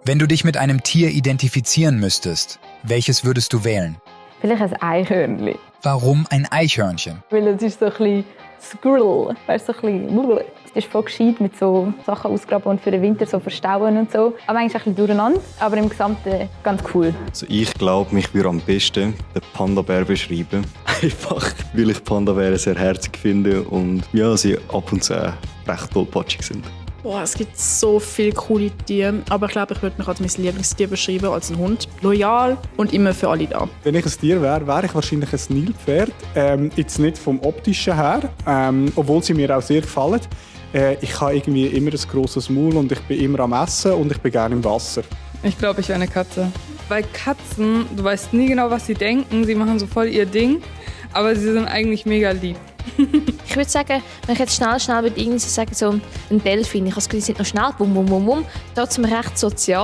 Wenn du dich mit einem Tier identifizieren müsstest, welches würdest du wählen? Vielleicht ein Eichhörnchen. Warum ein Eichhörnchen? Weil es ist so ein bisschen Squirrel, weißt du, so ein bisschen. Es ist voll gescheit mit so Sachen ausgraben und für den Winter so verstauen und so. Aber eigentlich ein bisschen durcheinander, aber im Gesamten ganz cool. Also ich glaube, mich würde am besten den Panda-Bär beschreiben. Einfach, weil ich Panda-Bären sehr herzig finde und ja, sie ab und zu recht tollpatschig sind. Boah, es gibt so viele coole Tiere, aber ich glaube, ich würde mich als mein Lieblingstier beschreiben, als ein Hund. Loyal und immer für alle da. Wenn ich ein Tier wäre, wäre ich wahrscheinlich ein Nilpferd. Jetzt nicht vom Optischen her, obwohl sie mir auch sehr gefallen. Ich habe irgendwie immer ein grosses Maul und ich bin immer am Essen und ich bin gerne im Wasser. Ich glaube, ich wäre eine Katze. Weil Katzen, du weißt nie genau, was sie denken. Sie machen so voll ihr Ding, aber sie sind eigentlich mega lieb. Ich würde sagen, wenn ich jetzt schnell würde irgendwie so sagen, so ein Delfin. Ich habe das Gefühl, die sind noch schnell, bum, bum, bum, bum. Trotzdem recht sozial.